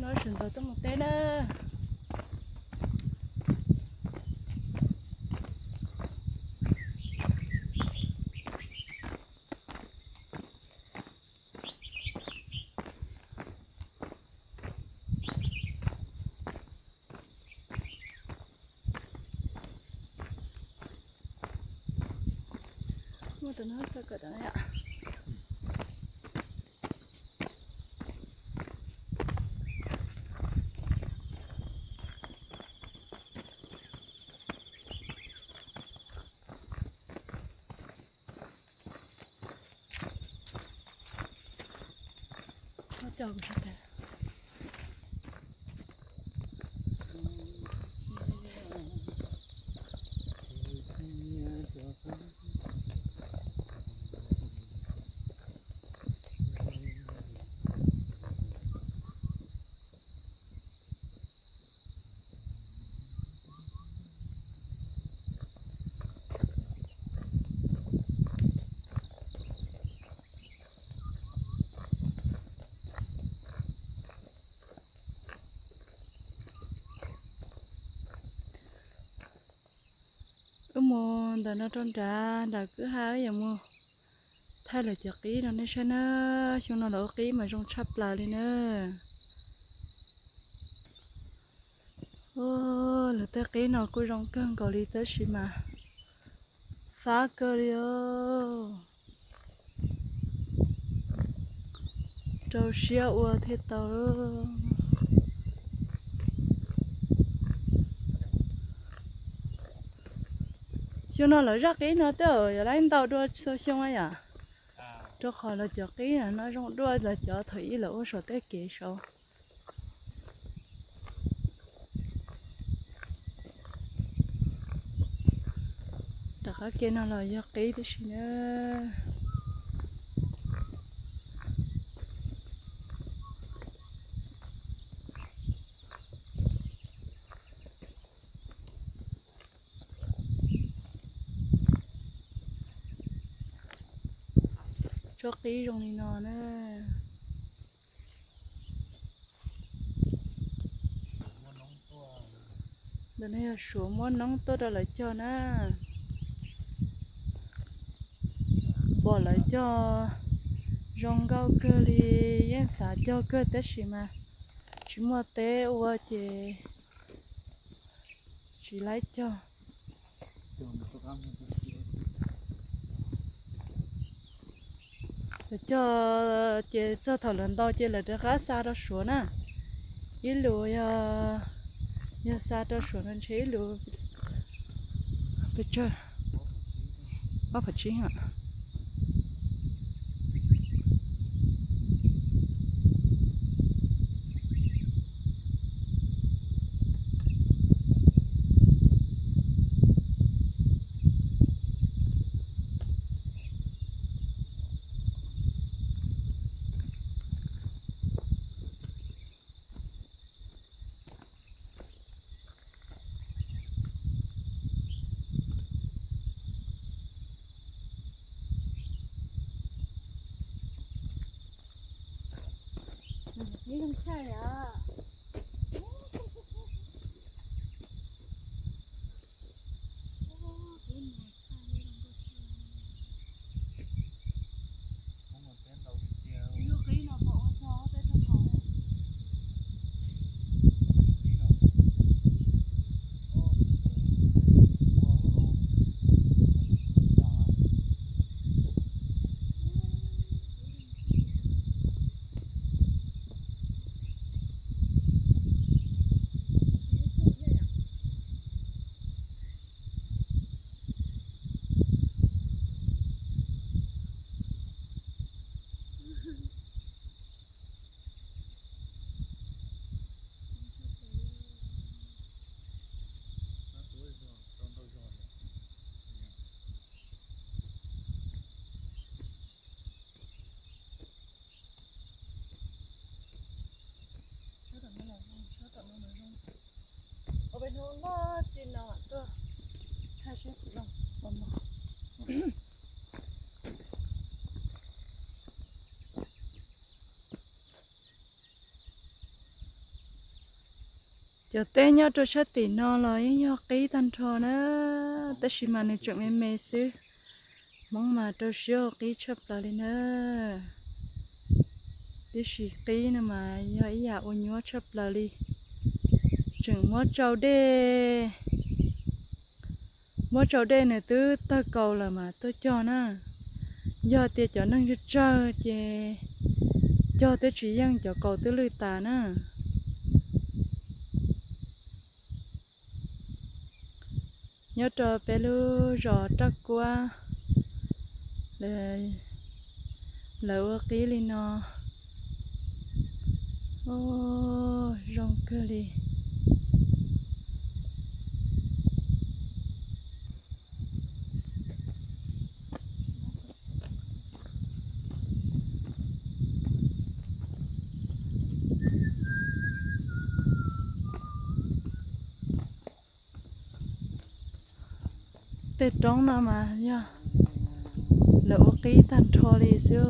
Sawv ntxov tuaj mus teb na. Muaj tus no txog kom tau yom. Wb mus ntawm no rau nrad, nram kwj ha wb yuav mus thaij lawv cov qib no nej saib na. Xyoo no lawv ua qib mas zoo tshaj plaws li na. Lawv tej qib no kuj zoo kawg nkaus li tab sis mas fab kawg li os. Rau siab ua thiaj tau. Xyoo no lawv zaj qib no twb yuav laib ntau dua txhua xyoo yom. Rau qhov lawv cov qib no zoo dua lawv cov thaum ub lawv ua saum tej kev saud. Rov qab kiag no los yog qib tib si na. Tsob qib zoo li no na. Ntawm no yog Suav muab noob tuaj rau lawv cog na. Pom lawv cog zoo nkauj kawg li, yeej xav cog kawg tab sis mas tsis muaj teb ua ces tsis laib cog. Lawv cog ces txog thaum lawv ntau ces lawv rov qab xa rau Suav na. Ib lus yog, yog xa rau Suav no ntshe ib lus pes tsawg, ob phav tsib. Ua peb hnub no tsis no tuaj thaij seb kuv los ua mov. Cov teb nyob rau sab tim no los yeej yog qib tag nrho na, tab sis mas nws tseem me me xwb. Hmoob mas rau siab ua qib tshaj plaws li na. Tiam sis qib no mas yog ib yam uas nyuaj tshaj plaws li. Tseem muab tsau dej, muab tsau dej nws twb tawg kaus lawm mas tuaj cog na. Yog tias cov neeg tsawg tsawg ces cog twb tsis yeej, cov kaus twb lwj tas na. Nyob rau peb lub zos Raj Kuab, lawv ua qib li no. Zoo kawg li. Tej roob no mas yog lawv ua qib tag nrho li xwb.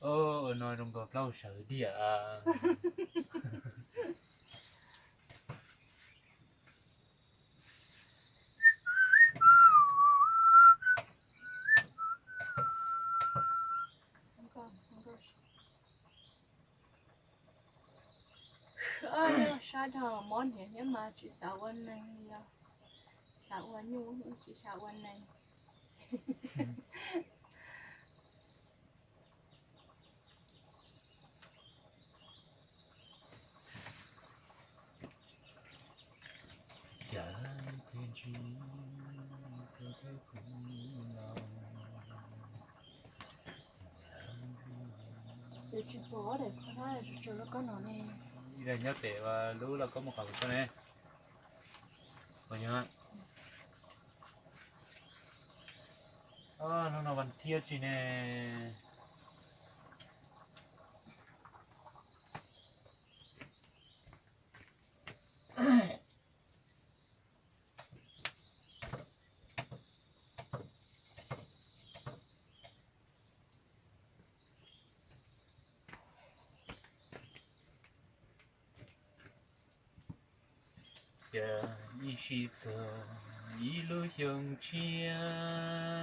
Ua no zoo nkaus plaub sawv diam. Sab dhau mob hniav thiab mas tsis xav ua neeg li os. Xav ua nyuj tsis xav ua neeg. Ces tsis pom daim qhov no, tsuas lub koj no ne. Ib daim nyob pem lub lauj kaub mus qhov koj ne. Puas yog? Hnub no vas thiab tsis ne. Ces ib sij txog ib lub xyoo tshiab.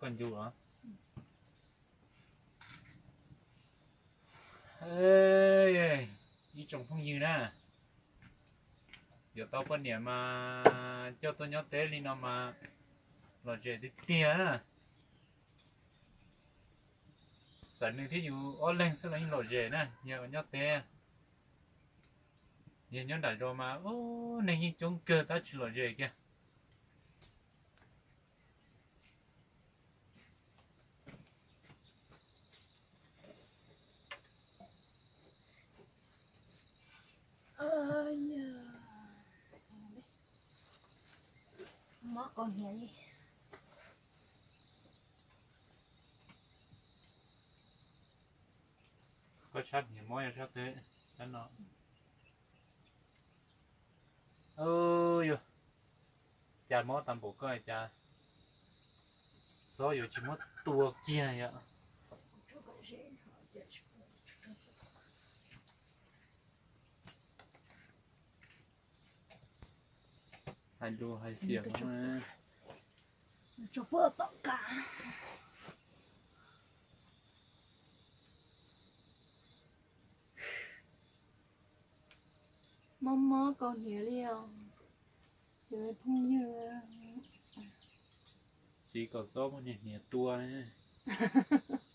Koj ncu los? Ib tsoom phooj ywg na, yuav tau poj niam mas coj tuaj nyob teb li no mas lom zem tiag tiag na. Xav nws thiab yus ob leeg xwb los yeej lom zem na, yog nyob teb. Yog nyob nram zos mas neeg yeej coob kawg tab tsis lom zem kiag. Koj sab hniav mob yog sab twg? Sab no. Yog cas mob tag npaum koj cas, xob yuav tsis muab tua kiag yom? Hais lus hais xiam. Mob mob kaus hniav li os, cov phooj ywg. Tsis kom xob muab niag hniav tua,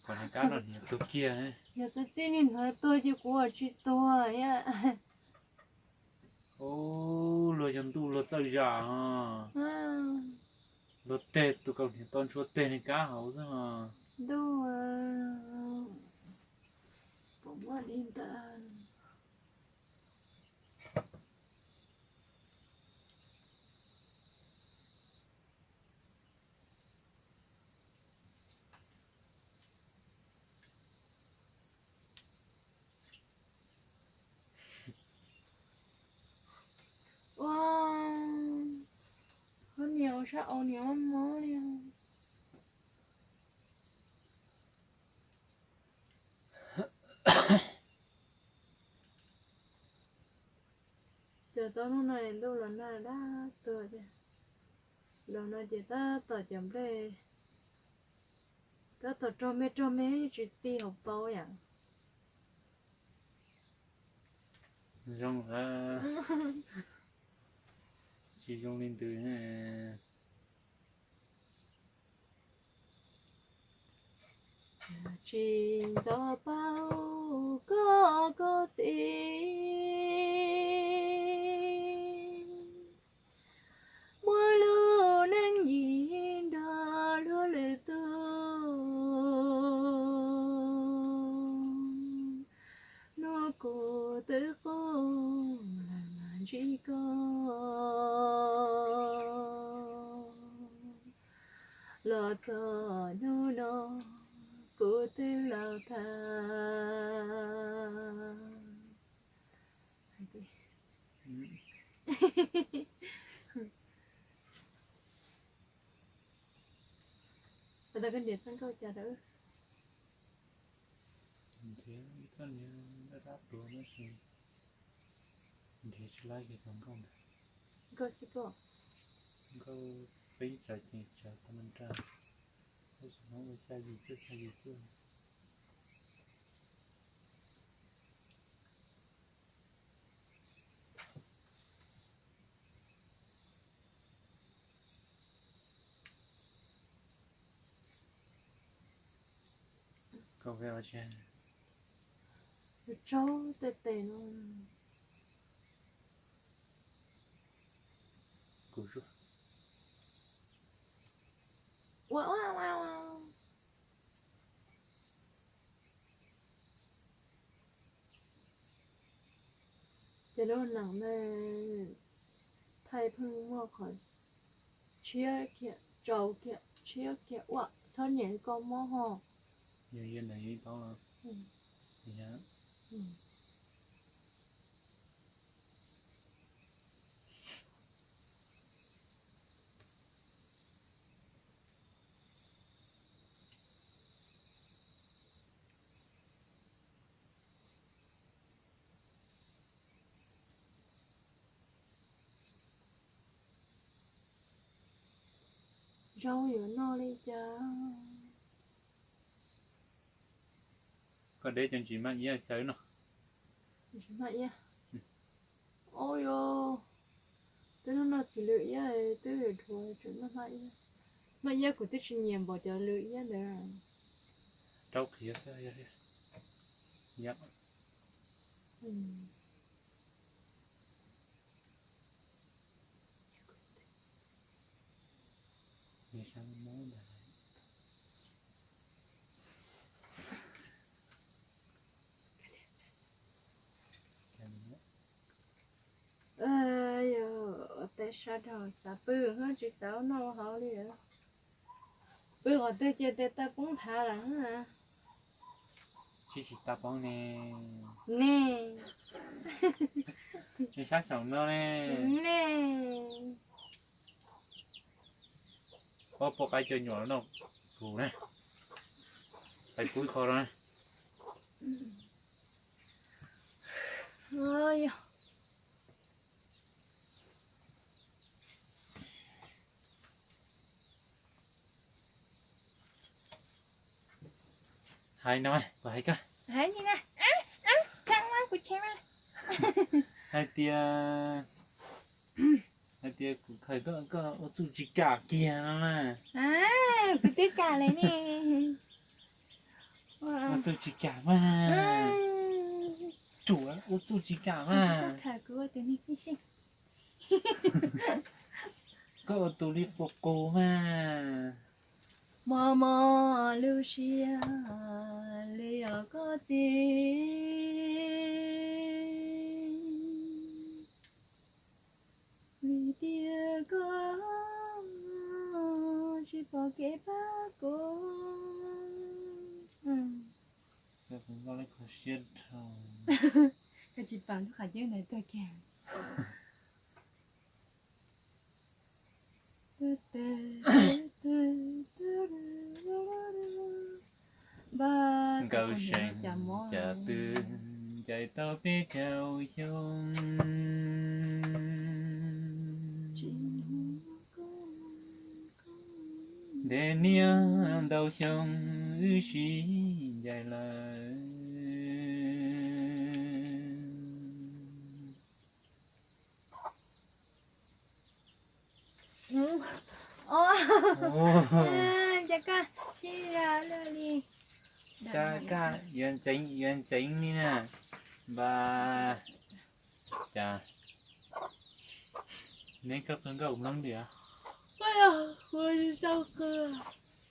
kom niag kab no hniav tuag kiag. Yog txawm txij niag hniav tuag ces kuv ua tsis tuag. Ub, luag yog ntuj luag txawj zam os. Luag teg tus kaus hniav to ntshua teg niag kab hauv xwb os. Ntuj, puas muaj li ntawd? Ua, koj niam ua sab au niam mob mob li. Ces tau hnub no ntuj los nag dab tuag tiag. Los no ces tab tom cov nplej, tab tom rog me rog me yeej tsis ti hauv paus yom. Zoo, tsis zoo li ntawd. Tsis nco paub koj koj txiv, muaj lub neej yim nrog luag lwm tus. Hnub kuv twb qub lawm mas ntsib koj, los txog hnub no kuv twb laus tag. Has tas koj nrhiav txoj nkauj cas rau wb? Nrhiav ib txoj niag dab dab tuag no sis nrhiav tsis laib kiag txoj nkauj ntawd. Nkauj xib koj, nkauj peeb tsav cees tsav tau nraj, tab sis no ua xya yim cuaj xya yim cuaj. Koj ua tsi? Tsaug tej tes no. Kuv ua ua ua. Ces lub neej no thaij pheej muaj qhov tshiab kiag, tsau kiag, tshiab kiag, ua txhob nyiam koj mob ho. Yog yog ntawd yeej tau los. Zaub yuav noj li cas? Koj deb cov ntsis maj iab xyaw no. Ntsis maj iab. Ua yog, twb noj noj txiv lw iab twb dhuav tseem noj maj iab. Maj iab kuv twb tsis nyiam npaum cov lw iab ntawd. Rau qhiav xwb. Yog ua teb sab dhau xav pw ho tsis xav noj hauv li. Pw qhov twg ces tes taw poob thav lawm. Tsis tsis tau poob ne. Ne. Tsis sab saum no ne. Ne. Ob poj qaib coj nyuam no, tus na, qais kub qho no na. Hais no, kuv hais koj. Hais tias, hais tias kuv khaws koj, koj ua txuj tsis kam kiag no na. Kuv twb kam lawm ne. Ua txuj tsis kam mas. Tsuav ua txuj tsis kam mas. Koj ua tus li qus qus mas. Mos mos lub siab li os koj txiv, vim tias koj tsis pom kev pab kuv. Koj tsis pom lub qhov ceb ntawd tuag kiag. Nkawd seem cas twb ncaim tau peb caug xyoo, ntev niaj ntau xyoo wb sib ncaim lawm. Cas koj sib zog luaj li. Cas koj yuav ntxeev yuav ntxeev li na. Npaj, cas neb koj qw nkauj kuv mloog lwm os.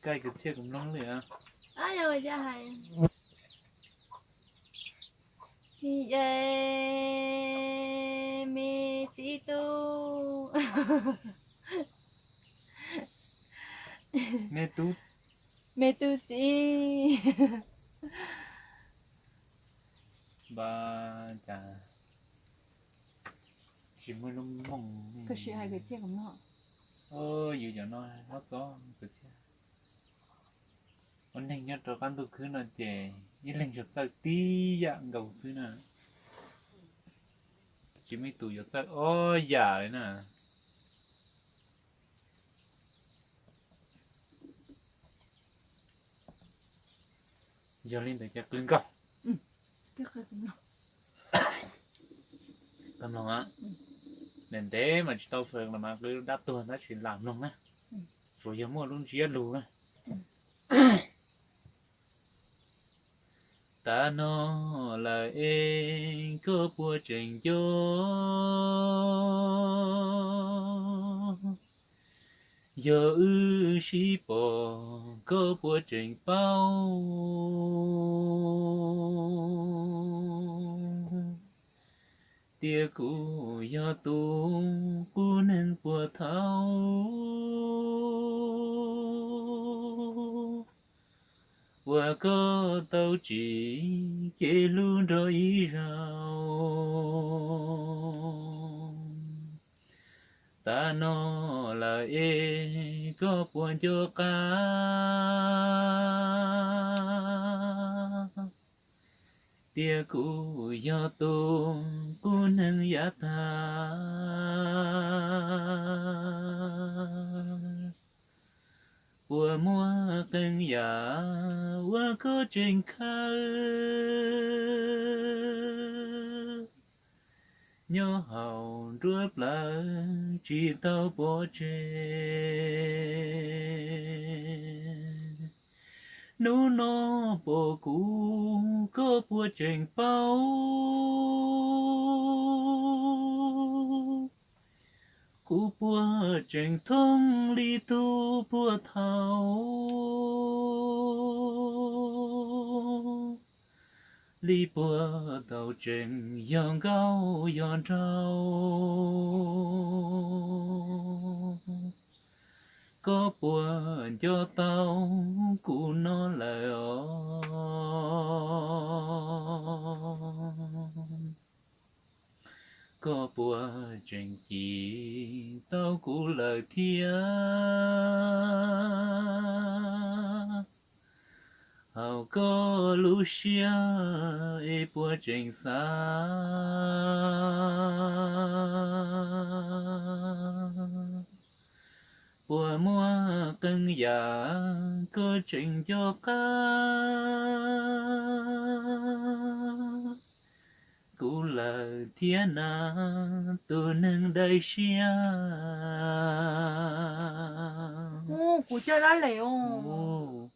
Koj kwv txhiaj kuv mloog lwm os. Tsis ye, me txiv tub, me tub, me tub txiv. Npaj, cas tsis muaj lub mooj. Koj sim hais kwv txhiaj kuv mloog. Yus cov no hlob txob kwv txhiaj. Ua neeg nyob rau qab ntuj khwb no ces ib leeg yuav txawj tib yam nkaus xwb na. Tsis muaj ib tus yuav txawj ob yam li na. Yog li ntawd ces qw nkauj. Qw mloog, ntev ntev mas tsis tau fawm los mas qw dab tuag tab sis lam mloog na. Tsuas yog muaj lub ntsiab lus na. Tav no lawm es koj puas tseem nco? Yog wb sib pom koj puas tseem paub tias kuv yog tus qub neeg puas thaum uas koj tau tsim kev hlub nrog ib zaug. Tav no lawm es koj puas nco qab tias kuv yog tus qub neeg yav tag Puas muaj qee yam uas koj tseem khawb nyob hauv nruab plawv tsis tau pov tseg? Hnub no pom kuv koj puas tseem paub? Kuv puas tseem thooj li tug puag thaum ub? Li puag thaum tseem yog nkauj yog nraug, koj puas nco tau kuv no lawm os? Koj puas tseem cim tau kuv lawm thiab? Hauv koj lub siab es puas tseem xav? Puas muaj qee yam koj tseem nco qab kuv lawm thiab na, tus neeg dawb siab? Kuv coj dab les os.